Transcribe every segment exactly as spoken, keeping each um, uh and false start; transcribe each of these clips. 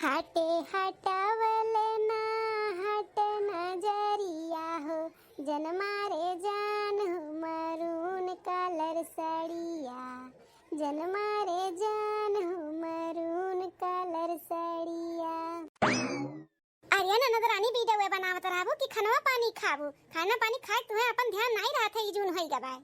हटे हटावल ना हट नजरिया हो, जन मारे जान हो मरून कलर सड़िया, जन मारे जान हो मरून कलर सड़िया। अरे ननद रानी, video बनावत रहबू कि खनवा पानी खाबू? खाना पानी खाए तुहे अपन ध्यान नाई रहत है, ई जून होई गबाय।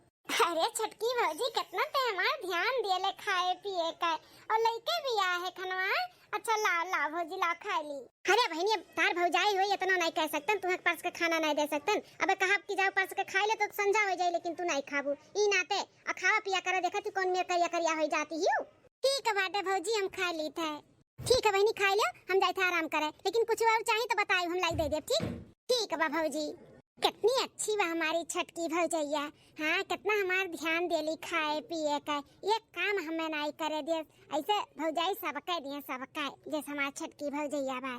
अरे छोटकी भौजी, कितना ते हमार ध्यान दियले खाए पिए का, और लइके भी आ है खनवा। अच्छा लाओ लाओ भौजी, लाओ खाए ली। अरे बहिनी, अब तार भौजाई होई, इतना नाई कह सकतन, तुहे परस के खाना नाई दे सकतन। अबे कहब कि जाओ परस के खाए ले तो संझा हो जाई, लेकिन तू नाई खाबू। ई नाते आ खावा पिया करे, देखा तू कौन मेर करिया करिया होई जाती हियो। ठीक बाटे भौजी, हम खाए लीत है। ठीक है बहिनी, खाए लियो, हम जाइत है आराम करे, लेकिन कुछ और चाही तो बताई, हम लाई दे देब, ठीक? ठीक बा भौजी। कितनी अच्छी बा हमारी छोटकी भौजैया। हाँ, कितना हमार ध्यान देली खाए पिए का, एक काम हमें नाई करे दे। ऐसे भौजाई सबके दिए, सबके, जैसे हमार छोटकी भौजैया बा।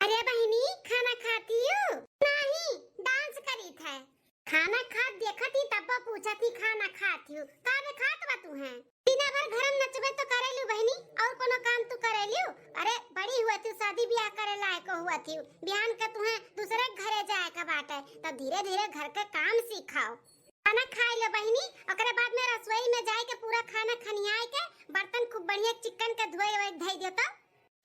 अरे बहिनी, खाना खाती हो? नहीं, dance करीत है। खाना खात देखत ही तब पूछत ही खाना खात ही हो? का बे खात बा तू हैं? दिना भर घर में नचबे तो करेलू बहिनी, और कोनो काम तू करेलू? अरे बड़ी हुआ थी, शादी ब्याह करे लायक हुआ थी, बिहान के तुहे दूसरे के घरे जाए के बाटे, तब धीरे धीरे घर के काम सीखाओ। खाना खाए लो बहिनी, ओकरे बाद में रसोई में जाए के पूरा खाना खनियाए के बर्तन खूब बढ़िया चिकन के धोए वोए धई दे तो।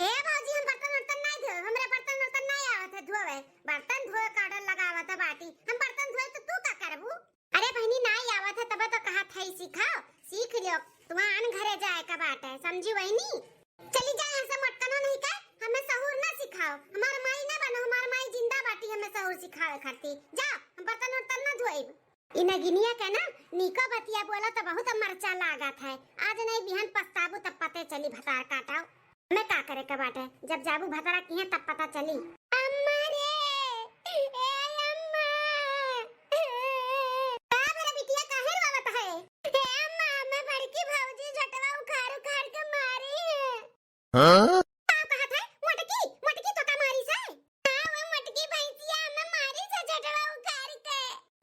ए भौजी, हम बर्तन वर्तन नाई धोए, हमरे बर्तन वर्तन नाई आवत है धोवे। बर्तन धोए का order लगावत है बाटी, हम बर्तन धोए तो तू का करबू? अरे बहिनी, नाई आवत है तबे तो कहत है सिखाओ, सीख लियो, तुहान घरे जाए का बाटे, समझी बहिनी? चली जा यहाँ से, मटकनो नहीं कर, हमें सहूर ना सिखाओ, हमार माई ना बनो, हमार माई जिंदा बाटी हमें सहूर सिखावे खातिर। जा, हम बर्तन वर्तन ना धोएब। इ नगिनिया के ना नीको बतिया बोला त बहुत मरचा लागत है। आज नहीं बिहान पछताबू तब पते चली भतार काटाओ। हमें का करे के बाटे, जब जाबू भतारा किहे तब पता चली। अम्मा रे, ए अम्मा। का भेल बिटिया, काहे रोवत है? हे अम्मा, हमें बड़की भौजी झटवा उखाड़ उखाड़ के मारी है। हाँ? का कहत है? मोटकी, मोटकी तो का मारी से? हाँ, वो मोटकी भैंसिया हमें मारी से झटवा उखाड़ के।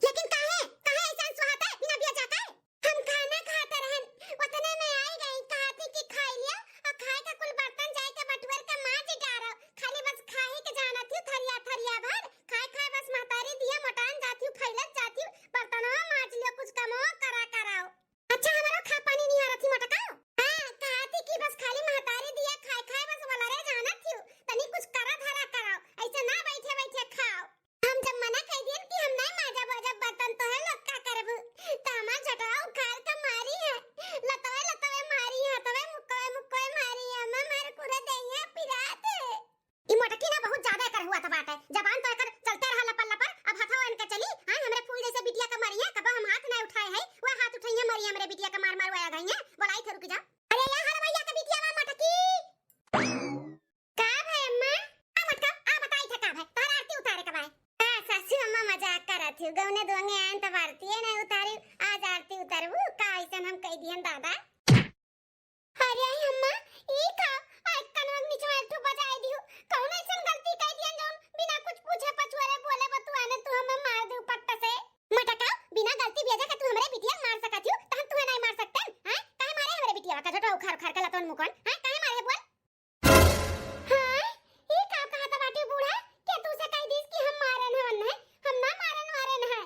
लेकिन काहे? काहे ऐसा सुहात है बिना बिया जाता है? हम खाना खात रहन, उतने में आई गई, कहती कि खाई लिया और खाए का कुल बर्तन जाए के बटुअर के माज डारो। खाली बस खाए के जानत हूँ थरिया थरिया भर। खाए खाए बस महतारी दिया मोटान जात हूँ, फैलत जात हूँ, बर्तनवा माज लियो, कुछ कमवा करा कराओ। अच्छा, हमरो खा पानी निहारत ही मोटका? हाँ, कहती कि बस खाली महतारी दिया खाए खाए बस वाला रे जानत हियो, तनी कुछ करा धरा कराओ, ऐसे ना बैठे बैठे खाओ। हम जब मना कह दियन कि हम नहीं माजब वाजब बर्तन तो है लोग का करबू, तो हमार झटवा उखाड़ के मारी है, लतवे लतवे मारी है, हथवे मुक्कवे मुक्कवे मारी है, हमें मार पूरा देहिया पिरात है। ई मोटकी ना बहुत ज्यादा एकर हुआ था बाटे, जबान तो एकर चलते रहा लपर लपर, अब हथवा इनके चली। हाँ, हमरे फूल जैसे बिटिया के मरिया, कबो हम हाथ ना उठाए है, वह हाथ उठाइए मरिया हमरे बिटिया के मार मार वाया गई है, बोलाई थे रुक जा। अरे या हलवैया के बिटिया बा मोटकी। का भाई अम्मा? आ मोटका, आ बताई था का भाई, तोहर आरती उतारे का भाई। का सासू अम्मा मजाक करत हूँ, गौने दोंगे आयन तब आरती है ना उतारी, आज आरती उतारबू का, ऐसन हम कह दियन दादा। अरे आई अम्मा, ई का? आई कनवा के निचवा एक ठो बजाए दियो। कौन ऐसन गलती कह दियन जौन बिना कुछ पूछे पछुआरे बोले बतुआने तू हमें मार दे पट्टा से? मटका, बिना गलती बेजा के तू हमरे बिटिया मार सकत हियो, त हम तुहे नहीं मार सकते? हैं? काहे मारे हमरे बिटिया का झटवा उखाड़ उखाड़ के लतवन मुकन? हैं? काहे मारे बोल? हाँ? ई का कहत बाटी बूढ़ा? के तू से कह दीस कि हम मारन हवन है? हम ना मारन वारन है।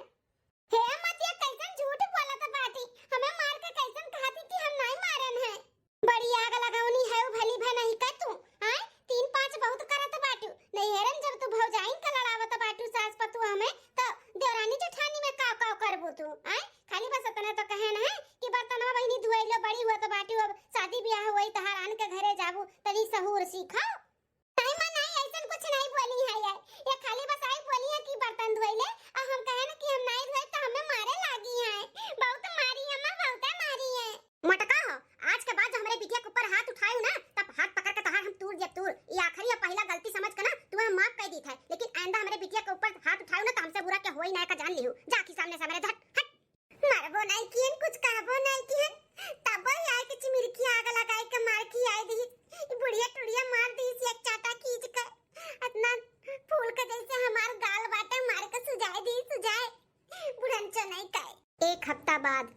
हे मतिया, कैसन झूठ बोलत बाटी? हमें मार के कैसन कहती कि हम नहीं मारन है? बड़ी आग लगौनी है, उ भली भे नहीं का तू? आय, तीन पाँच बहुत करत बाटू। नैहरन जब तू भौजाइन का लड़ावत बाटू सास पतु हमें, तो देवरानी जेठानी में काव काव करबू तू? आय, खाली बस इतने तो कहन है कि बर्तनवा बहिनी धुआई लो, बड़ी हुआ तो बाटू, अब शादी ब्याह हुई, तहार आन के घरे जाबू, तनी सहूर सीखो। नहीं माँ, नहीं, ऐसन कुछ नहीं बोली है ये। ये खाली बस आई बोली है कि बर्तन धोई ले, और हम कहे ना कि हम नहीं धोए तो हमें मारे लागी है। बहुत मारी है माँ, बहुत मारी है। मोटका हो, आज के बाद जो हमरे बिटिया के ऊपर हाथ उठायू ना, तब हाथ पकड़ के तोहार हम तूर देब तूर। ये आखिरी और पहला गलती समझ के ना तू हम माफ कर दीत है, लेकिन आइंदा हमरे बिटिया के ऊपर हाथ उठायू ना तो हमसे बुरा क्या होई ना का जान लिहू। जा की सामने से हमरे झट हट। मरबो नहीं किहन, कुछ कहबो नहीं किहन, तबो ही आए के चिमिरकी आग लगाए के मार खियाए दी। ई बुढ़िया टुढ़िया मार दी एक चाटा खींच के। इतना फूल के जैसे हमार गाल बाटे, मार के सुजाए दी, सुजाए। बुढ़न चो नहीं कहे। एक हफ्ता बाद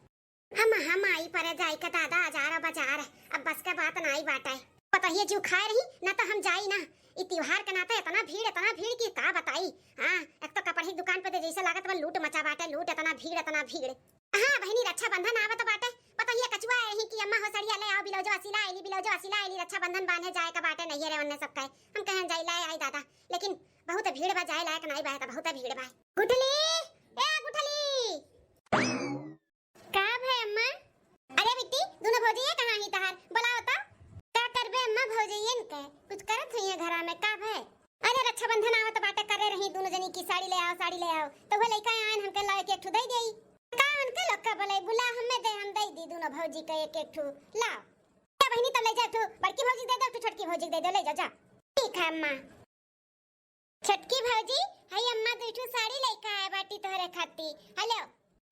हम, हम आई परे जाए के दादा, अजार बाजार, अब बस के बात नहीं बाटे। पता ये जू खाए रही ना तो हम जाई ना। ई त्योहार के नाते इतना भीड़, इतना भीड़ कि का बताई। हाँ, एक तो कपड़े की दुकान पे तो जैसे लागत बा लूट मचा बाटे, लूट, इतना भीड़, इतना भीड़। हाँ बहिनी, रक्षाबंधन आवत बाटे, पता ही है कचुआ यही कि अम्मा हो सड़िया ले आओ, ब्लाउजवा सिला आइली, ब्लाउजवा सिला आइली, रक्षाबंधन बांधे जाए का बाटे, नहीं रे ओन्ने सब कहे। हम कहें जाई लाए आई दादा, लेकिन बहुत भीड़ बा, जाए लायक नहीं बा, तो बहुत भीड़ बा। गुठली, ए गुठली। का भय अम्मा? अरे बिट्टी, दोनों भौजी ये कहाँ ही तहार? बोलाओ तो। का करबे अम्मा, भौजइयन के कुछ करत हुई है घरा में, का भय? अरे रक्षाबंधन आवत बाटे, करे रही दोनों जनी की साड़ी ले आओ, साड़ी ले आओ, तो वो लइका आयन हमके ला एक एक ठो दे देई। का उनके लोग का बोले, बुला हमें दे, हम दे दी दोनों भौजी के एक एक ठो। लाओ। ए बहिनी, तब ले जा ठो, बड़की भौजी दे दो, ठो छोटकी भौजी दे दो, ले जा, जा। ठीक है अम्मा। छोटकी भौजी, हई अम्मा दुई ठो साड़ी लइके आए बाटी तोहरे खाती। हेलो,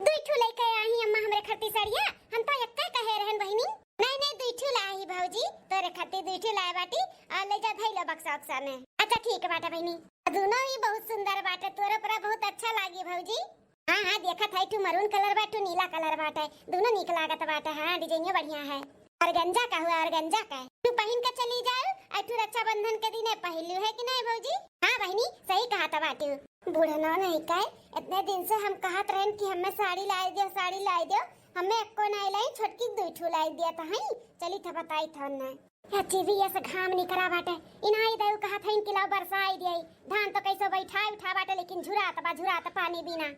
दुई ठो लइके आई अम्मा हमरे खाती साड़िया। हम तो एक्के कहे रहन बहिनी। नहीं, नहीं, दुई ठो लाई भौजी, तोहरे खाती दुई ठो लाए बाटी। और ले जा, धई लो बक्सा उक्सा में। अच्छा, ठीक बाटे बहिनी। दोनों ही बहुत सुंदर बाटे, तोरे पर बहुत अच्छा लागी भौजी। हाँ, हाँ, देखत है, ठू maroon colour बा, ठू नीला colour बाटे, दोनों नीक लागत बाटे। हाँ, design बढ़िया है। Organza का हुआ, organza का। ठू पहिन के चली जाओ, और ठू रक्षाबंधन के दिने पहिलू है कि नहीं भौजी? हाँ बहिनी, सही कहा था बाटू। बूढ़नो नहीं कहे, इतने दिन से हम कहत रहन कि हमें साड़ी लाई दियो, साड़ी लाई दियो, हमें एको नहीं लाई, छोटकी दुई ठू लाई दिया था, हैं? चली था बताई था उन्हें। या जीवी ऐसे घाम निकरा बाटे, इनाई दऊ कहत है इनकी लाओ बरसा आई दिया, धान तो कैसो बैठा उठा बाटे, लेकिन झुरात बा, झुरात पानी बिना।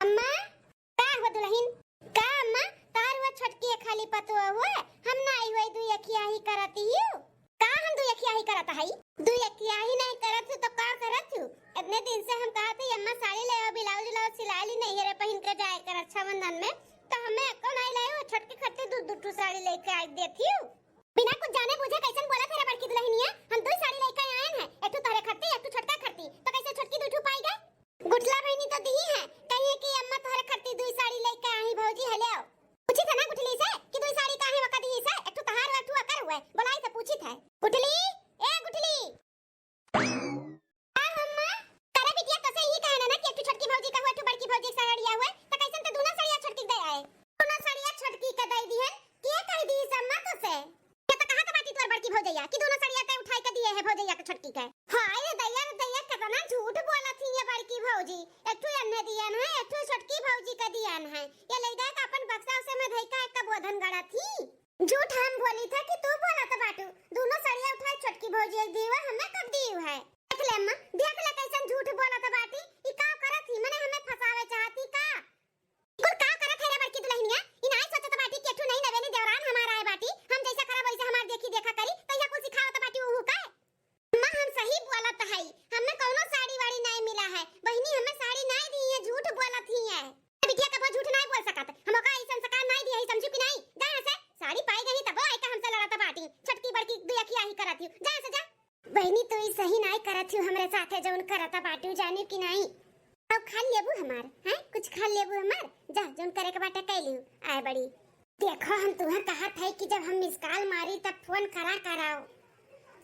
अम्मा, का हुआ दुलहिन? का अम्मा, तार हुआ छोटकी है खाली पतुआ हुआ? हम ना आई हुई दुई अखिया ही करत ही। का हम दुई अखिया ही करत हई? दुई अखिया ही नहीं करत हूँ तो का करत हूँ? इतने दिन से हम कहत हई अम्मा साड़ी ले आओ, ब्लाउज लाओ, सिलाई ली नहीं है रे पहिन के जाए के रक्षाबंधन में, तो हमें एको नहीं लाई हो, छोटकी खातिर दू दू ठू साड़ी लेके आई देती हूँ। बिना कुछ जाने बूझे कैसन बोलत है रे बड़की दुलहिनिया? हम दुई साड़ी लेके आयन है, एक ठू तोहरे खरती, एक ठू छोटका खरती, तो कैसे छोटकी दुई ठू पाई गए? गुठला बहिनी तो दी है, कहिए कि अम्मा तोहरे खरती दुई साड़ी लेके आई भौजी, हेलो। पूछी था ना गुठली से कि दुई साड़ी काहे वका दी से, एक ठू तहार हुआ, एक ठू अकर हुआ, बोलाई तो पूछी था। गुठली, ए गुठली। का अम्मा? करे बिटिया, तोसे ही कहना ना कि एक ठू छोटकी भौजी का हुआ, एक ठू बड़की भौजी का साड़िया हुआ, तो कैसन तो दोनों साड़िया छोटकी के दे आए? दोनों साड़िया छोटकी के दे दी है, के कह दी से अम्मा तोसे? ये तो कहा तो बाटी तोर बड़की भौजैया कि दोनों साड़िया ते उठाई के दिए है भौजैया के छोटकी के। हाय रे दैया, रे दैया, कितना झूठ बोलत ही ये बड़की भौजी। एक ठू अन्ने दियन है, एक ठू छोटकी भौजी के दियन है। ये ले जाए के अपन बक्सा उसे में धई का एक बोधन गड़त ही। झूठ हम बोली था कि तू बोलत बाटू? दोनों साड़िया उठाए छोटकी भौजी एक दीव है, हमें कब दीव है? देख ले अम्मा, देख ले कैसन झूठ बोलत बाटी। ई का करत ही? मने हमें फंसावे चाहती का? कुल का करत है रे बड़की दुलहिनिया? ई नाई सोचत बाटी कि एक ठू नई नवेली देवरान हमार आए बाटी, हम जैसा करब वैसे हमार देखी देखा करी, तो यह कुल सिखावत बाटी उहू का? अम्मा, हम सही बोलत हई, हमें कौनो साड़ी वाड़ी नाई मिला है। बहिनी, हमें साड़ी नाई दी है, झूठ बोलत ही है। ए बिटिया, कबो झूठ नाई बोल सकत, हम ओका ई संस्कार नाई दिए ही, समझू कि नाई? जा यहाँ से, साड़ी पाई गई तबो आइका हमसे लड़त बाटी, छोटकी बड़की दुई अखिया ही करत ही, जा यहाँ से जा। बहिनी, तू ई सही नाई करत ही, हमरे साथे जौन करत बाटी, जानू कि नाई? अब खा लेबू हमार, हैं? कुछ खा लेबू हमार? जा, जौन करे के बाटे कह लियो, आए बड़ी। देखो, हम तुम्हें कहत है कि जब हम मिस कॉल मारी तब फोन करा कराओ,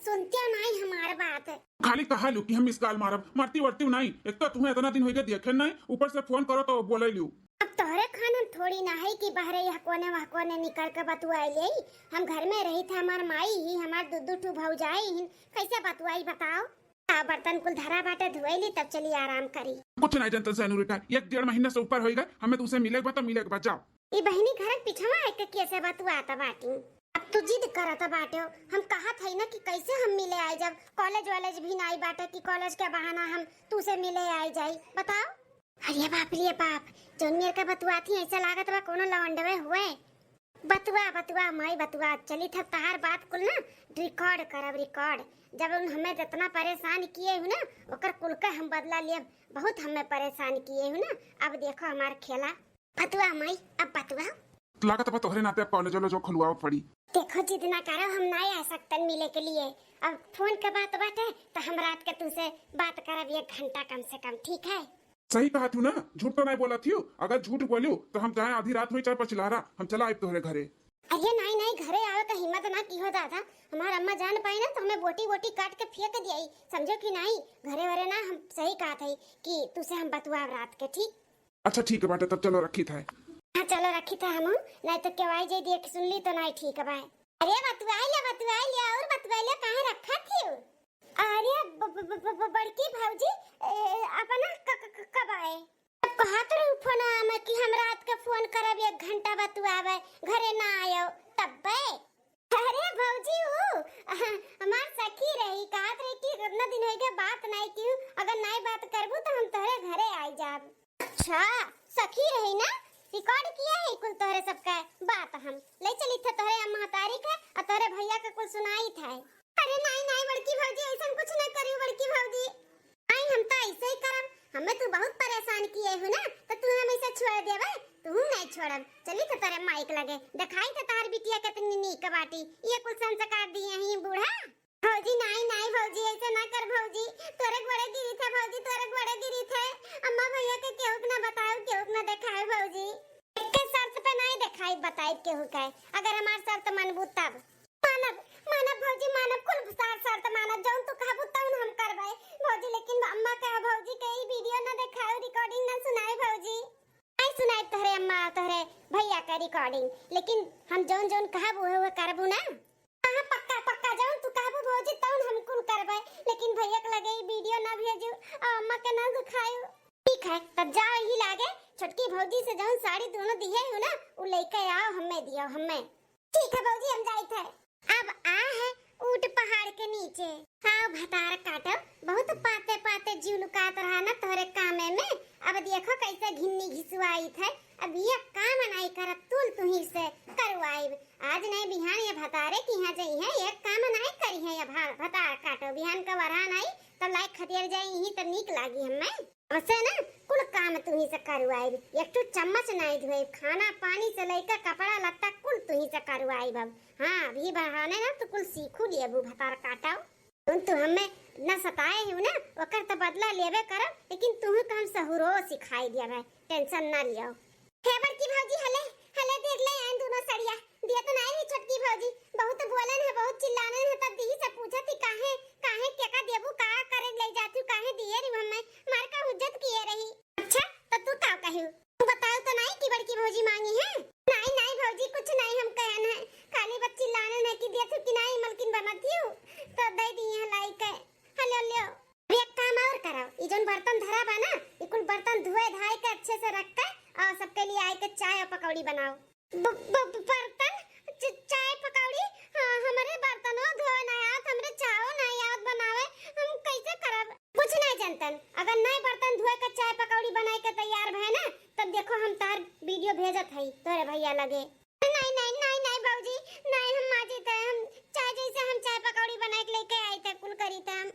सुनते नहीं हमार बात। खाली कहा लू कि हम मिस कॉल मारब, मारती वरती नहीं। एक तो तुम्हें इतना दिन हो गया देखे नहीं, ऊपर से फोन करो तो बोले लू। अब तोहरे खान हम थोड़ी ना है कि बहरे यह कोने वह कोने निकल के बतुआई ले। हम घर में रही थे, हमार माई ही, हमार दू दू ठू भौजाई ही, कैसे बतुआई बताओ? आ बर्तन कुल धरा बाटे, धुआई ली तब चली आराम करी। कुछ नहीं जनता से अनुरिका, एक डेढ़ महीना से ऊपर होइगा, हमें तुमसे मिले के बा तो मिले के बा, जाओ। ई बहिनी घर के पिछवा आके कैसे बतुआत बाटी? अब तू जिद करत बाटे, हम कहत है ना कि कैसे हम मिले आई जब कॉलेज वॉलेज भी नाई बाटे कि कॉलेज के बहाना हम तू से मिले आई जाई, बताओ। अरे बाप रे बाप, जौन मेर का बतुआत ही ऐसा लागत बा कोनो लवंडवे हुए। बतुआ, बतुआ, माई बतुआ, चली था तहार बात कुल ना record करब, record। जब उन हमें जितना परेशान किए हूँ ना, ओकर कुल का हम बदला लेब। बहुत हमें परेशान किए हूँ ना, अब देखो हमार खेला। बतुआ माई, अब बतुआ। लागत बा तोहरे नाते अब कॉलेज वॉलेज खुलवाओ पड़ी। देखो जिद ना करो, हम ना आ सकतन मिले के लिए। अब फोन के बात बाटे तो हम रात के तुमसे बात करब एक घंटा कम से कम, ठीक है? सही कहा थू ना, झूठ तो नहीं बोला थी। अगर झूठ बोलू तो हम चाहे आधी रात हुई चाहे पछिलहरा, हम चला आइब तोहरे घरे। अरे नहीं नहीं, घरे आवे का हिम्मत ना की हो दादा, हमार अम्मा जान पाई ना तो हमें बोटी बोटी काट के फेंक दियाई, समझो कि नहीं? घरे वरे ना, हम सही कहा था कि तुसे हम बतुआ रात के, ठीक? अच्छा ठीक है बाटे, तब चलो रखी था। हाँ चलो रखी था हम, नहीं तो केवाई जे देख सुन ली तो नहीं ठीक बा। अरे बतुआइ ले, बतुआइ ले, और बतुआइ ले, काहे रखत हिउ? अरे ब-, ब-, ब-, ब-, ब-, बड़की भौजी, ए, अपना क-, क-, क-, कब आए? तब कहत रहू फोनवा में कि हम रात के फोन करब, एक घंटा बतुआवे, घरे ना आयो, तब्बे। अरे भौजी, ऊ हमार सखी रही, कहत रही कि कितना दिन होइ गए बात नाई किहू, अगर नाई बात करबू तो हम तोहरे घरे आई जाब। अच्छा, सखी रही ना, record किया है कुल तोहरे सबका बात, हम ले चली थे तोहरे अम्मा तारी का, और तोहरे भैया का कुल सुनाई था। अरे नाई, नाई बड़की भौजी, ऐसन कुछ ना करियो बड़की भौजी। आई, हम तो ऐसे ही करब, हमें तू बहुत परेशान किए हो ना, तो तू हमें ऐसे छोड़ देबे, तू नहीं छोड़ब। चली तो तेरे माइक लगे, दिखाई तो तार बिटिया कितनी नीक बाटी, ये कुल संस्कार दिए ही बूढ़ा। भौजी, नाई, नाई भौजी, ऐसे ना कर भौजी, तोरे गोड़े गिरी थे भौजी, तोरे गोड़े गिरी थे। अम्मा भैया के केहू के ना बताओ, केहू के ना दिखाओ भौजी। एक के शर्त पे नाई दिखाई बताई केहू के, अगर हमार शर्त मनबू तब। मानब, मानब भौजी, मानब, कुल सार शर्त मानब, जौन तू कहबू तौन हम करबै भौजी, लेकिन अम्मा के भौजी के ई video ना देखाए, recording ना सुनाए भौजी। आई सुनाए तोहरे अम्मा, तोहरे भैया का recording, लेकिन हम जौन जौन कहब उहे उहे करबू ना। हाँ, हाँ, पक्का, पक्का, जौन तू कहबू भौजी तौन हम कुल करबै, लेकिन भैया के लगे ई video ना भेजू और अम्मा के ना दिखायू। ठीक है, तब जाओ यही लागे, छोटकी भौजी से जौन साड़ी दोनों दिए हो ना, उ लेके आओ, हमें दियो, हमें। ठीक है भौजी, हम जाइत है। अब आ है ऊंट पहाड़ के नीचे। हाँ भतार काटो, बहुत पाते पाते जीव लुकात रहा ना तोहरे कामे में। अब देखो कैसे घिन्नी घिसुआइत है। अब ये काम नाई करब, तुल तुही से करवाइब। आज नाई बिहान ये भतारे की यहाँ जइहैं, एक काम नाई करिहैं ये भा-, भतार काटो। बिहान का वरहा नाई, तब लाइक खतियार जाई, यही तब नीक लागी हमें। असे ना, कुल काम तुही से करवाइब, एक ठो चम्मच नाई धोइब, खाना पानी से लइके कपड़ा लत्ता कुल तुही से करवाइब। अब हाँ, अभी बहाने ना तो कुल सीखू लेबू भतार काटो। तुम तो हमें न सताए हो ना, ओकर तो बदला लेबे करब, लेकिन तुहू के हम सहुरो सिखाई दिया है, tension ना लियो। हे बड़की भौजी, हले, हले देख ले आइन दोनों सड़िया। दिया तो नाई रही छोटकी भौजी, बहुत बोलन है, बहुत चिल्लानन है, तब दीही से पूछत ही काहे, काहे केका देबू, का करे ले जाती, काहे दिए रही हमें, मार का हुज्जत किए रही। अच्छा, तो तू का कही? तू बताओ तो नाई कि बड़की भौजी मांगी है? नाई, नाई भौजी, कुछ नाई हम कहन है, खाली बस चिल्लानन है कि दिया तू कि नाई मलकिन बनत हियो, तो दे दी है लाई के। हलो, लो। अब एक काम और करो, ई जौन बर्तन धरा बा ना, ई कुल बर्तन धोए धाए के अच्छे से रख के और सबके लिए आए के चाय और पकौड़ी बनाओ। ब-, ब-, ब-, बर्तन, च-, चाय पकौड़ी, हाँ, हमरे बर्तनो धोए ना आवत, हमरे चाहो ना आवत बनावे, हम कैसे करब? कुछ नहीं जनतन, अगर नए बर्तन धोए के चाय पकौड़ी बनाए के तैयार भए ना, तब देखो हम तार video भेजत हई तोरे भैया लगे। नाई, नाई, नाई, नाई भौजी, नाई, हम माजी त हम चाय जैसे हम चाय पकौड़ी बनाए के लेके आई थे, कुल करी थे हम,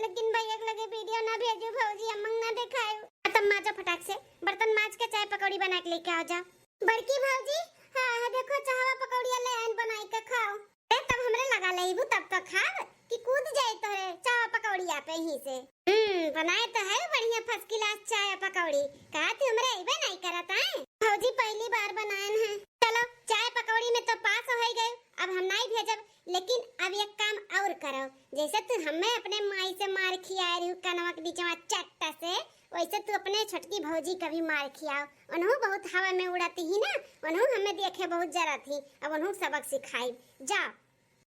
लेकिन भैया के लगे video ना भेजू भौजी, अम्मा ना देखायू। तब माजा फटाक से, बर्तन माज के चाय पकौड़ी बनाए के लेके आओ जा। बड़की भौजी, हाँ, हाँ, देखो चाहवा पकौड़िया ले आइन बनाए के खाओ। ए, तब हमरे लगा लेबू तब तो खाब कि कूद जाए तोरे चाह पकौड़िया पे ही से। हम्म, बनाए तो है बढ़िया first class चाय पकौड़ी। कहा तू हमरे अइबे नहीं करत आए? भौजी पहली बार बनाएन है। चलो, चाय पकौड़ी में तो पास हो गए, अब हम नहीं भेजब, लेकिन अब एक काम और करो, जैसे तू हमें अपने माई से मार खियाए रहू कनवा के बीचवा चट्ट से, वैसे तू अपने छोटकी भौजी का भी मार खियाओ। उन्हों बहुत हवा में उड़त ही ना, उन्हों हमें देखे बहुत जरत ही, अब उन्हों सबक सिखाई। जाओ।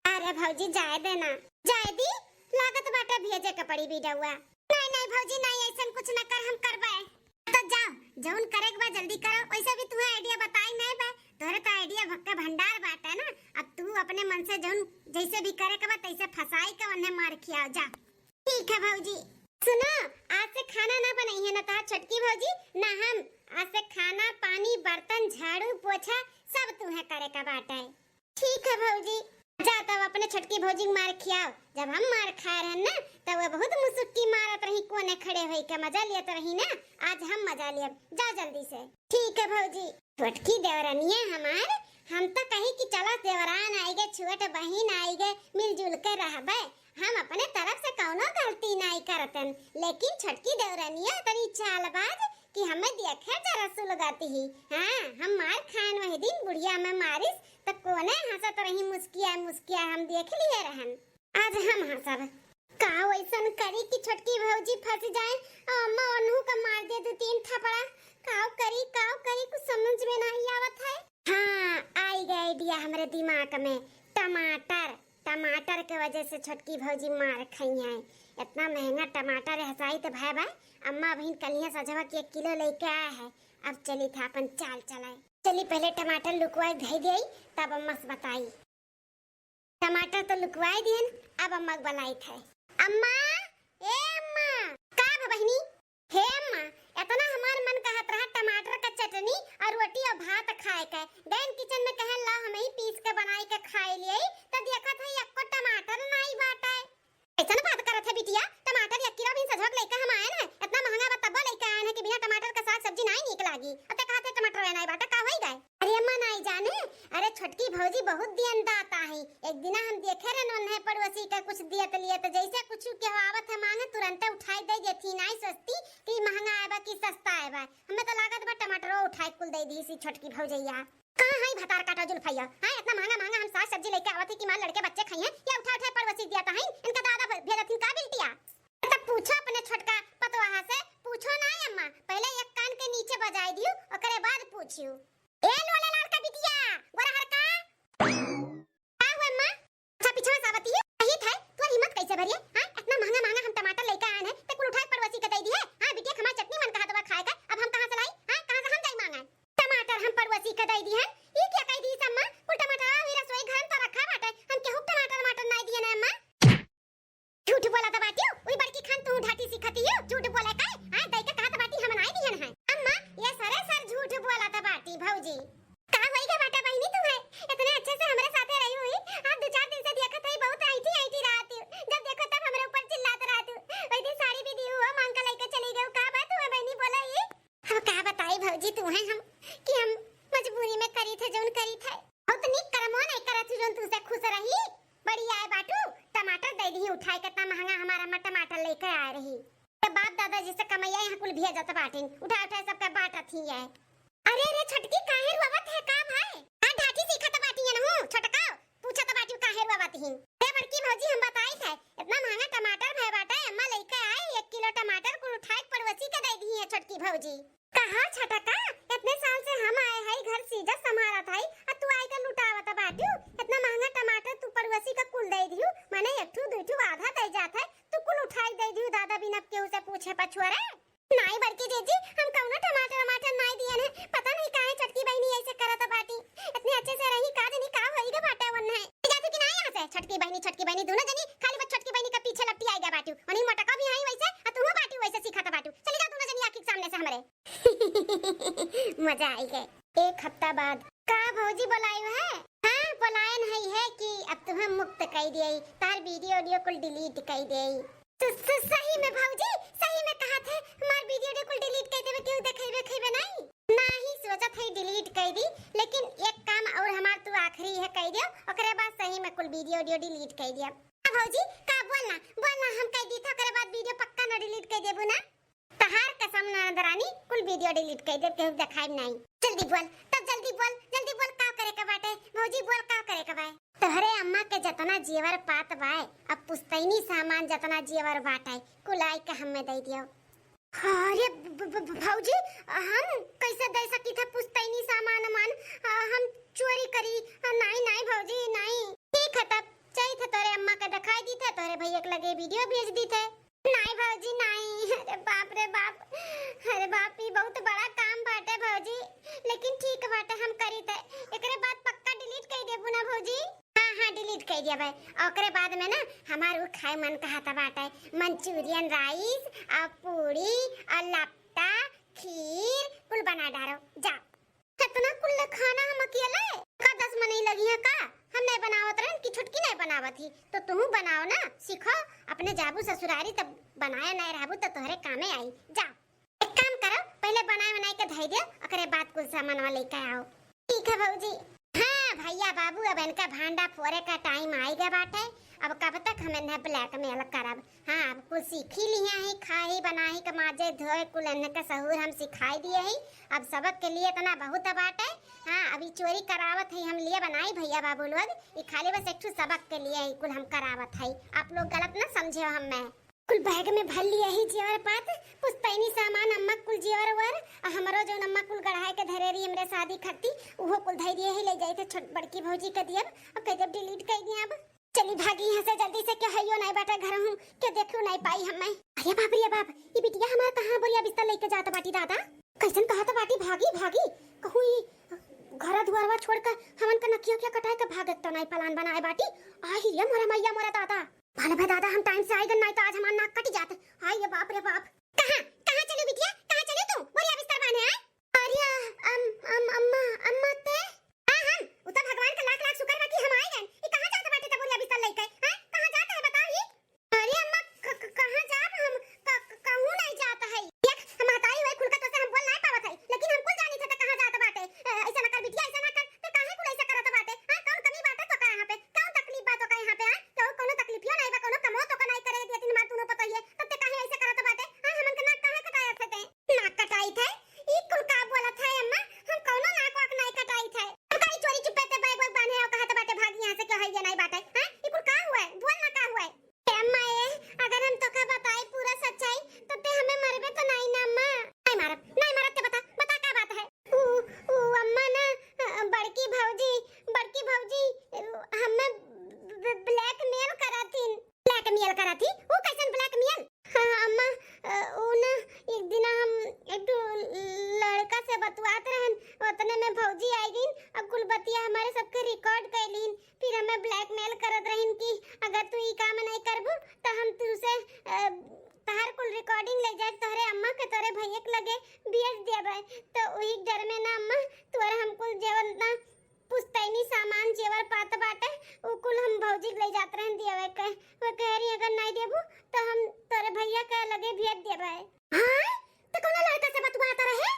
अरे भौजी, जाए देना। जाए दी, लागत बाटे भेजे के पड़ी बिडौआ। नहीं, नहीं भौजी, नहीं, ऐसन कुछ न कर, हम करबे। तो जाओ, जौन करे के बा जल्दी करो। वैसे भी तुम्हें idea बताई नहीं बा, तोहरे तो idea भ-, के भंडार बाटे ना। अब तू अपने मन से जौन जैसे भी करे के बा तैसे फंसाई के उन्हें मार खियाओ जा। ठीक है भौजी। सुनो, आज से खाना ना बनइहे ना तोहार छोटकी भौजी ना हम। आज से खाना पानी बर्तन झाड़ू पोछा सब तुम्हें करे का बाटे। ठीक है भौजी। जा तब अपने छोटकी भौजी के मार खियाओ। जब हम मार खाए रहन ना, तब वो बहुत मुसुक्की मारत रही, कोने खड़े होई के मजा लेत रही ना। आज हम मजा लेब। जाओ जल्दी से। ठीक है भौजी। छोटकी देवरनिया हमार, हम तो कही कि चलो देवरान आइगे, छोट बहिन आइगे, मिलजुल के रहबे। हम अपने तरफ से कौनो गलती नाई करतन, लेकिन छोटकी देवरनिया इतनी चालबाज कि हमें देखे जरा सुलगत ही। हाँ, हम मार खान वही दिन बुढ़िया में मारिस, त कोने हंसत रही मुस्किया मुस्किया, हम देख लिए रहन। आज हम हंसब। का वैसन करी कि छोटकी भौजी फंस जाए और अम्मा ओनहू का मार दे दो तीन थपड़ा? काव करी, काव करी, कुछ समझ में नहीं आवत है। हाँ, आई गए idea हमरे दिमाग में। टमाटर, टमाटर के वजह से छोटकी भौजी मार खई हैं। इतना महंगा टमाटर है, साइत भय बा। अम्मा बहिन कलिया सजवा के एक किलो लेके आए हैं। अब चली था अपन चाल चलाए। चली पहले टमाटर लुकवाए धई देई, तब अम्मा से बताई। टमाटर तो लुकवाए दियन, अब अम्मा के बुलाइत है। अम्मा, ए अम्मा। का भा बहिनी? हे अम्मा, इतना हमार मन कहत रहा टमाटर का चटनी और रोटी और भात खाए के। गैन किचन में कहन ला हम ही पीस के बनाई के खाए लिए, तो देखत है एको टमाटर नाई बाटे। ऐसन बात करत है बिटिया, टमाटर एक किलो भी सजवक लेके हम आए हैं, इतना महंगा बा तब्बो लेके आए हैं कि बिना टमाटर का साग सब्जी नाई नीक लागी। अब ते कहत है टमाटर नाई बाटे, का होई गए? अरे अम्मा नाई जाने, अरे छोटकी भौजी बहुत दियन दाता है। एक दिना हम देखे रहन ओन्हे पड़ोसी का कुछ दियत लियत, जैसे कुछ के आवत है मांगे तुरंते उठाई दे देती, नाई सोचती कि महंगा आए बा कि सस्ता आए बा। हमें तो लागत बा टमाटरो उठाई कुल दे दी सी छोटकी भौजैया। कहाँ है भतार काटा जुल्फैया? हाँ, इतना महंगा महंगा हम साग सब्जी लेके आवत है कि मार लड़के बच्चे खाइए, या उठा उठा पड़ोसी दिया तो है, इनका दादा भे-, भेजत हिन का बिल्टिया? तब पूछो अपने छोटका पतवाहा से, पूछो ना अम्मा, पहले एक कान के नीचे बजाई दियो, ओकरे बाद पूछियो। ए लोले लाल का बिटिया, गोरहर का। का हुआ अम्मा? अच्छा पीछे से आवती है, कही था, तोर हिम्मत कैसे भरिए? हाँ, इतना महंगा महंगा हम टमाटर लेके आए हैं, ते कुल उठा के पड़ोसी के दे दी है। हाँ बिटिया, हमार चटनी मन कहा तो खाए का, अब हम कहाँ से लाई? हाँ, कहाँ से हम जाई मांगे? टमाटर हम पड़ोसी के दे दी है, ई क्या कह दी अम्मा? कुल टमाटर अभी रसोई घर में तो रखा बाटे, हम केहू टमाटर टमाटर नहीं दिए ना अम्मा। झूठ बोला तो बाटियो, उई बड़की खान तू ढाटी सिखती हो, झूठ बोले का? हाँ, दई के कहा तो बाटी हम नहीं दिए हैं। अम्मा, ये सरे सर झूठ बोला तो बाटी भौजी। का होई गे बाटा बहिनी तुम्हें? इतने अच्छे से हमरे साथे रही हुई, आज दो चार दिन से देखत हई बहुत ऐंठी ऐंठी रहत हू। जब देखो तब हमरे ऊपर चिल्लात रहत हू। वही दिन साड़ी भी दी हुआ मांग के लेके चली गई। का बात हुआ बहिनी बोला ये? अब का बताई भौजी तुम्हें हम कि हम मजबूरी में करी थे जौन करी थे। बहुत निक करमो नहीं करत हू जौन तुमसे खुश रही। बड़ी आए बाटू, टमाटर दे दी उठाए, कितना महंगा हमारा अम्मा टमाटर लेके आए रही। तो बाप दादा जी से कमैया यहाँ कुल भेजत बाटिन, उठा उठा सबका बांटत ही है। अरे रे छोटकी, काहे रोवत है, का भाई? हाँ, ढाठी सीखत बाटी है नहू, छोटका, पूछत बाटी काहे रोवत ही। ए बड़की भौजी, हम बताई थे, इतना महंगा टमाटर भय बाटे, अम्मा लेके आई, एक किलो टमाटर कुल उठाए पड़ोसी के दे दी है छोटकी भौजी। कहा छोटका, इतने साल से हम आए हई, घर सीजत संभारत हई, आ तू आई के लुटावत बाटू, इतना महंगा टमाटर तू पड़ोसी के कुल दे दिहू, माने एक ठू दुई ठू आधा दे जात है, तू कुल उठाई दे दिहू दादा बिना केहू से पूछे पछुआरे। नाई बड़की जीजी, हम कौनो टमाटर वमाटर नाई दियन है, पता नहीं काहे छोटकी बहिनी ऐसे करत बाटी, इतने अच्छे से रही का जनी का होई गे बाटे वन्ने। जाती कि नाई यहाँ से, छोटकी बहिनी छोटकी बहिनी दोनों जनी खाली बस छोटकी बहिनी के पीछे लपटी आई गे बाटू, वही मोटका भी आई वैसे, आ तू बाटू वैसे सीखत बाटू, चली जाओ दोनों जनी आँखी के सामने से हमरे। मजा आई गए। एक हफ्ता बाद, का भौजी बोलायो है? हाँ, बोलायन है, है कि अब तुम्हें मुक्त कर दिए, तार वीडियो ऑडियो कुल डिलीट कर दिए। स-, स-, सही में भौजी, सही में कहा थे, हमार वीडियो ऑडियो कुल डिलीट कर देवे, केहू देखेबे खेबे नहीं। नाही सोचत है डिलीट कर दी, लेकिन एक काम और हमार तू आखिरी है कर दियो, ओकरे बाद सही में कुल वीडियो ऑडियो डिलीट कर दिया। हाँ भौजी, का बोलना, बोलना हम कर दी था, ओकरे बाद वीडियो पक्का ना डिलीट कर देबू ना। तहार कसम ननद रानी, कुल वीडियो डिलीट कर देब, केहू देखाइब नाई। जल्दी बोल, तब जल्दी बोल, जल्दी बोल, का करे के बाटे? भौजी बोल, का करे के बाय? तोहरे अम्मा के जतना जेवर पात बाय, अब पुस्तैनी सामान जतना जेवर बाटे, कुल आई के हमें दे दियो। अरे ब-, ब-, ब-, भौजी, हम कैसे दे सकी थे पुस्तैनी सामान मान? आ, हम चोरी करी? आ, नाई, नाई भौजी, नाई। ठीक है तब, चई थे तोरे अम्मा के दिखाई दी थे, तोरे भैया के लगे वीडियो भेज दी थे। नाई भौजी, नाई। अरे बाप रे बाप, अरे बाप, ई बहुत बड़ा काम बाटे भौजी, लेकिन ठीक बाटे, हम करी थे। एकरे बाद पक्का डिलीट कर देबू ना भौजी? हाँ, हाँ, डिलीट कर दिया भाई। ओकरे बाद में ना हमार उ खाए मन कहत बाटे, मंचूरियन राइस और पूरी और लपटा, खीर कुल बना डारो, जा। इतना कुल खाना हम अकेले? का दस मनई लगी है का? हम नहीं बनावत रहन कि छोटकी नहीं बनावत ही, तो तुहू बनाओ ना, सीखो। अपने जाबू ससुरारी तब बनाए नहीं रहबू तो तोहरे कामे आई। जा, एक काम करो, पहले बनाए बनाए के धई दे, ओकरे बाद कुल सामानवा लेके आओ। ठीक है भौजी। हाँ भैया बाबू, अब इनका भांडा फोरे का टाइम आई गया बाटे। अब कब तक हम इन्हें ब्लैकमेल करब? हाँ, अब कुल सीखी लिया है, खाही बनाही के माजे धोए कुल इन्हें के सहूर हम सिखाई दिए ही। अब सबक के लिए इतना बहुत बाटे। हाँ, अभी चोरी करावत है हम लिए बनाई भैया बाबू लोग, ई खाली बस एक ठो सबक के लिए ही कुल हम करावत है। आप लोग गलत ना समझे हमें। कुल बैग में भर लिया ही जेवर पात, पुस्तैनी सामान, अम्मा कुल जेवर वर, आ हमरो जौन अम्मा कुल गढ़ाए के धरे रही हमरे शादी खाती, उहो कुल धइ दिए ही, ले जाई थे छोट बड़की भौजी के दियब, और कह देब डिलीट कर दिया अब। चली भागी यहाँ से जल्दी से, क्यों हइयो नहीं बाटे घर हूँ, क्यों देखियो नहीं पाई हमें। अरे बाप रे बाप, ये बिटिया हमार कहाँ बोरिया बिस्तर लेके जात बाटी दादा? कैसन कहत बाटी भागी भागी, कहूँ ई घर दुआरवा छोड़ के हमन के नकिया उकिया कटाए के भागे तो नहीं प्लान बनाए बाटी। आही रे मोरा मैया मोरा दादा, भले भाई दादा हम टाइम से आइगन, नहीं तो आज हमार नाक कट जात। हाय ये बाप रे बाप। कहाँ, कहाँ चली बिटिया, कहाँ चली तू? बोरिया बिस्तर बांधे आए। अरे अम, अम, अम्मा, अम्मा ते? हाँ हम, उ तो भगवान का लाख लाख शुक्र बा कि हम आइगन। ई कहाँ जात बाटे त बोरिया बिस्तर लेके? हैं? कहाँ जात है बताओ ही? अरे अम्मा, क-, क-, कहाँ जाब हम? क-, क-, कहूँ नहीं जात है। देख, हम महतारी हुए खुलका तो से हम बोल नहीं पावत है, लेकिन हम कुल जानी थे त कहाँ जात बाटे। ए, ऐसा ना कर बिटिया, ऐसा ना कर, ते काहे कुल ऐसा करत बाटे? हाँ, कौन कमी बाटे तो का यहाँ पे? कौन तकलीफ बा तो का यहाँ पे? हाँ, तो कोनो तकलीफियो नहीं बा, कोनो कमो तो का नहीं करे दिया तीन मार तूनो पता ही है, तब ते काहे ऐसा करत बाटे? हाँ, हमन के नाक काहे कटाए थे ते? नाक कटाई थे? ई कुल का बोलत है अम्मा? हम कौनो नाक वाक नहीं कटाई थे। हम कहीं चोरी चुप्पे ते बैग वैग बांधे हो कहत बाटे भाग यहाँ से, क्यों है ये नहीं बाटे? हाँ, ई कुल का हुआ है? बोल ना का हुआ है? ए अम्मा ए, अगर हम तोका बताई पूरा सच्चाई, तो ते हमें मरबे तो नहीं ना अम्मा? नहीं मारब, नहीं मारब, ते बता, बता का बात है? ऊ, ऊ अम्मा ना, अ, बड़की भौजी, बड़की भौजी, अ, हमें ब-, ब-, ब्लैकमेल करत हिन। ब्लैकमेल करत ही? ऊ कैसन ब्लैकमेल? हाँ अम्मा, अ, ऊ ना एक दिन हम एक ठो लड़का से बतुआत रहन, उतने में भौजी आई गईन और कुल बतिया हमारे सबके रिकॉर्ड कर लीन। फिर हमें ब्लैकमेल करत रहिन कि अगर तू ई काम नहीं करबू तो हम तुझसे, अ, तहार कुल रिकॉर्डिंग ले जाके तोहरे अम्मा के तोरे भैया के लगे भेज देबे। तो वही डर में ना अम्मा तोरे हम कुल जेवर ना पुस्तैनी सामान जेवर पात बाटे उ कुल हम भौजी के ले जात रहन दियावे के। वो कह रही अगर नहीं देबू तो हम तोरे भैया के लगे भेज देबे। हाँ? तो कौन लड़का से बतुआत रहे?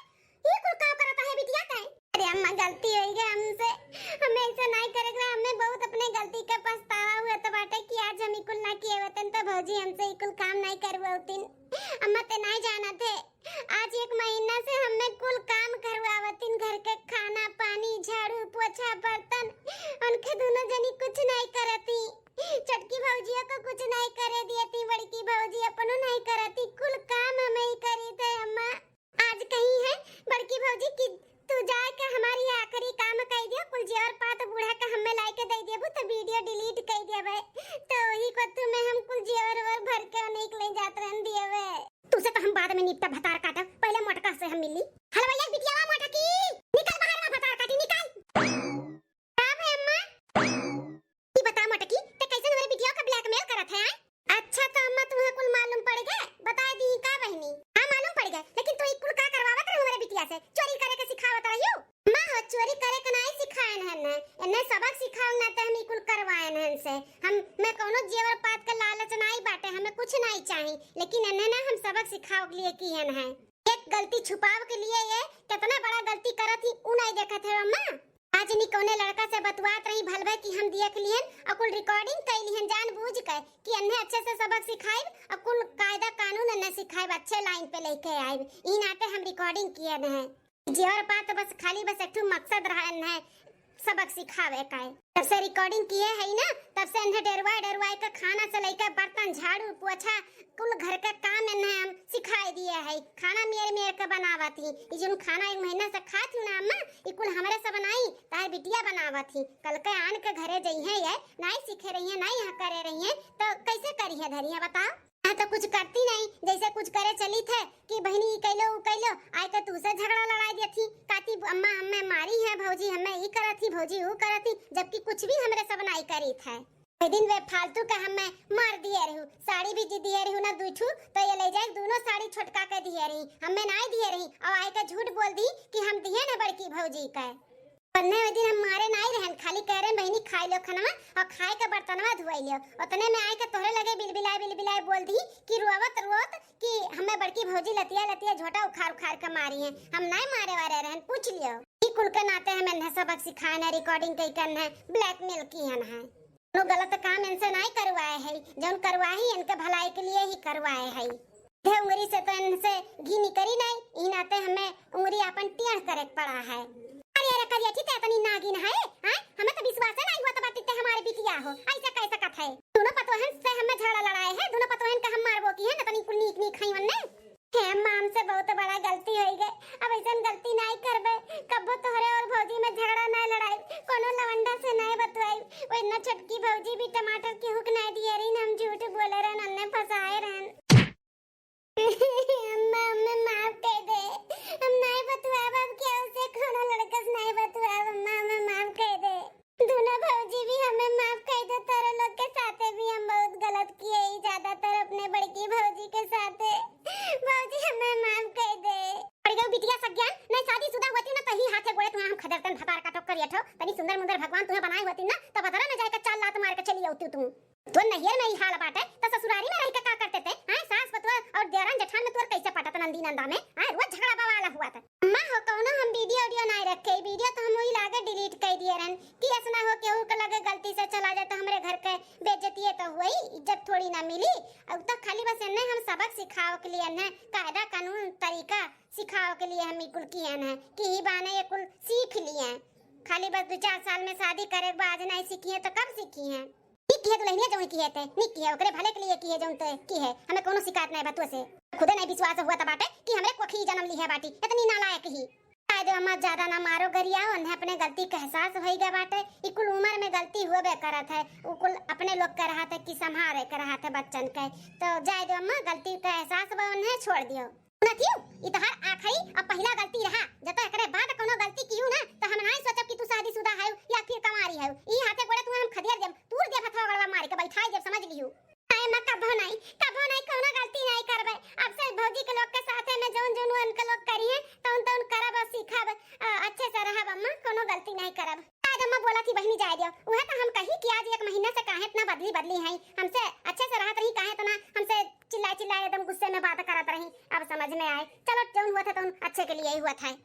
ये कुल का करत है बिटिया ते? अरे अम्मा, गलती हो गई हमसे, हमें ऐसा नहीं करे के रहे। हमें बहुत अपने गलती का पछतावा हुआ तो बाटे कि आज हम इकुल ना किए होतन तो भौजी हमसे इकुल काम नहीं करवावतिन। अम्मा ते नहीं जानत है, आज एक महीना से हमें कुल काम करवावतिन, घर के खाना पानी, झाड़ू पोछा बर्तन, उनके दोनों जनी कुछ नहीं करती। छोटकी भौजिया को कुछ नहीं करे दिए थी, बड़की भौजी अपनो नहीं करती, कुल काम हमें ही करी थे अम्मा। आज कही है बड़की भौजी कि तू जाए के हमारी ये आखिरी काम कह दियो, कुल जेवर पात बूढ़ा के हमें लाई के दे देबू तो वीडियो डिलीट कर देबे। तो वही को तुम्हें हम कुल जेवर वर भर के उन्हीं के ले जात रहन दिए। तुझसे तो हम बाद में निपटा भतार काटा, पहले मोटका से हम मिली। हलवाइया बिटियावा मोटकी, निकल बाहर में भतार काटी, निकल। का भे अम्मा? ई बता मोटकी, ते कैसे हमरे बिटिया का ब्लैकमेल करत है, आय? अच्छा तो अम्मा तुम्हें कुल मालूम पड़ गए, बता दी का बहनी? हाँ मालूम पड़ गए, लेकिन तू ई कुल का करवावत रहे हमरे बिटिया से? चोरी करे के सिखावत रहियो? अम्मा हो चोरी करे के नहीं सिखाए हैं, इन्हें सबक सिखाओ ना ते हम ई कुल करवाए हैं से। हम मैं कोनो जेवर पात के लालच नहीं बाटे, हमें कुछ नहीं चाहिए, लेकिन इन्हें ना हम सबक सिखाओ के लिए किए हैं। एक गलती छुपाव के लिए ये कितना बड़ा गलती करत ही, उ नहीं देखत है अम्मा। आज नी कौने लड़का से बतुआत रही भलवे कि हम देख लिहन और कुल रिकॉर्डिंग कर लिहन जानबूझ के कि अन्हे अच्छे से सबक सिखाइब और कुल कायदा कानून अन्हे सिखाइब, अच्छे लाइन पे लेके आइब। ई नाते हम रिकॉर्डिंग किए हैं। जेवर पात बस खाली बस एक ठो मकसद रहा अन्हे सबक सिखावे का है। जब से रिकॉर्डिंग किए है ना, तब से इन्हें डेरवाए डेरवाए के खाना से लेकर बर्तन, झाड़ू, पोछा, कुल घर के काम इन्हें हम सिखाए दिए है। खाना मेर मेर के बनावत ही। ई जोन खाना एक महीना से खात ही ना अम्मा, ई कुल हमरे से बनाई, तार बिटिया बनावत ही। कल के आन के घरे जइहे ये, नाई सीखे रहिए, नाई यहाँ करे रहिए, तो कैसे करिए धरिए बताओ? हाँ, तो कुछ करती नहीं, जैसे कुछ करे चली थे कि बहनी ई कैलो, उ कैलो, आए के तू से झगड़ा लड़ाई देत ही, काती अम्मा हमें मारी है, भौजी हमें ई करत ही, भौजी उ करत ही, जबकि कुछ भी हमरे सब नाई करी थे। ओइ दिन वे फालतू के हमें मार दिए रहू, साड़ी भी जी दिए रहू ना दुई ठू, तो ये ले जाए दोनों साड़ी छोटका के दिए रही, हमें नाई दिए रही, और आए के झूठ बोल दी कि हम दिए न बड़की भौजी के। पन्ने ओइ दिन हम मारे नाई रहन, खाली कह रहे बहनी खाई लो खानवा और खाए के बर्तनवा धुआई लियो। उतने में आए के तोहरे लगे बिलबिलाए बिलबिलाए बोल दी कि रोवत रोवत कि हमें बड़की भौजी लतिया लतिया झोटा उखाड़ उखाड़ के मारी है। हम नाई मारे वारे रहन, पूछ लियो। ई कुल के नाते हम इन्हें सबक सिखाए न, रिकॉर्डिंग कई के इन्हें ब्लैकमेल किए हैं। कोनो गलत काम इनसे नाई करवाए है, जौन करवाही इनके भलाई के लिए ही करवाए है। इधे उंगरी से तो इनसे घी निकरी नाई, ई नाते हमें उंगरी आपन टेढ़ करे के पड़ा है। अरे, अरे, करिया थी ते इतनी नागिन है, हैं? हमें तो विश्वास है नाई हुआ तो बाटी ते हमारे बिटिया हो, ऐसे कैसे कथ है? दोनों पतोहन से हमें झगड़ा लड़ाए है, दोनों पतोह तो इनका हम मारबो की है ना, तनी कुल नीक नीक खाई वन्ने। हे अम्मा, हमसे बहुत बड़ा गलती होई गए, अब ऐसन गलती नाई करबे। कब्बो तोहरे और भौजी में झगड़ा नाई लड़ाई, कोनो लवंडा से नाई बतवाई। वो इतना छोटकी भौजी भी टमाटर की हुक नाई दिए रही, हम झूठ बोले रहन, अन्ने फंसाए रहन। अम्मा, हमें माफ कर दे, हम नाई बतवाब, अब केहू से कोनो लड़का से नाई बतवाब, अम्मा, हमें माफ कर दे। दोनों भौजी भी हमें माफ कर दो, तोरे लोग के साथे भी हम बहुत गलत किए ही, ज्यादातर अपने बड़की भौजी के साथे। भौजी, हमें माफ कर दे। पड़ गई बिटिया सज्ञान, नहीं शादीशुदा होती ना, तो ही हाथे गोड़े तुम्हें हम खदेड़तन भतार का टोकर ये ठो, तनी सुंदर मुंदर भगवान तुम्हें बनाए होती ना, तो भतरा में जाके चार लात मार के चली आती तू। तो नैहर में ही हाल बाटे, तो ससुरारी में रह के का करते थे? हैं, सास पतोह और देवरान जेठान में तोर कैसे पटत नंदी नंदा में? हैं, रोज झगड़ा बवाल हुआ था। अम्मा हो, कौनो हम वीडियो वीडियो नाई रखे, वीडियो तो हम वही लागे डिलीट कर दिए रहन कि ऐसा ना हो केहू के लगे गलती से चला जाए तो हमरे घर के बेइज्जती तो हुई, इज्जत थोड़ी ना मिली। अब तो खाली बस इन्हें हम सबक सिखाओ के लिए, इन्हें कायदा कानून तरीका सिखाओ के लिए हम ई कुल किए हैं कि ही बाने ये कुल सीख लिए। खाली बस दो चार साल में शादी करे के बाद आज नहीं सीखी है तो कब सीखी है? निक किहे दुल्हनिया जौन किहे ते, निक किहे, ओकरे भले के लिए किहे जौन ते किहे। हमें कोनो शिकायत नहीं बा तोसे। खुदे नहीं विश्वास हुआ त बाटे कि हमरे कोखी जन्म ली है बाटी, इतनी नालायक ही। शायद अम्मा ज्यादा ना मारो गरिया, उन्हें अपने गलती का एहसास होई गया बाटे। ई कुल उम्र में गलती होबे करत है, उ कुल अपने लोग के रहत है कि संभारे के रहत है बच्चन के। तो जाए दो अम्मा, गलती का एहसास बा उन्हें, छोड़ दियो। सुनत हियो, ई तोहार आखिरी और पहिला गलती रहा। जब तक एकरे बाद कोनो गलती किहू ना, तो हम नाई सोचब कि तू शादीशुदा है या फिर कंवारी है। ई हाथे गोड़े तू हम खदेड़ देब, तूर देब हथवा गोड़वा मार के, बैठाई देब, समझ लिहू। आए माँ, कभो नाई, कभो नाई, कोनो गलती नाई करबे। अब से भौजी के लोग के साथे में जौन जौन उनके लोग करिहे, तौन तौन करब और सीखब, अ, अच्छे से रहब अम्मा, कोनो गलती नाई करब। आज अम्मा बोला थी बहिनी जाए दियो, उहे तो हम कही कि आज एक महीना से काहे इतना बदली बदली है, हमसे अच्छे से रहत रही, काहे इतना हमसे चिल्लाए चिल्लाए एकदम गुस्से में बात करत रही। अब समझ में आए, चलो जौन हुआ था तौन अच्छे के लिए ही हुआ था।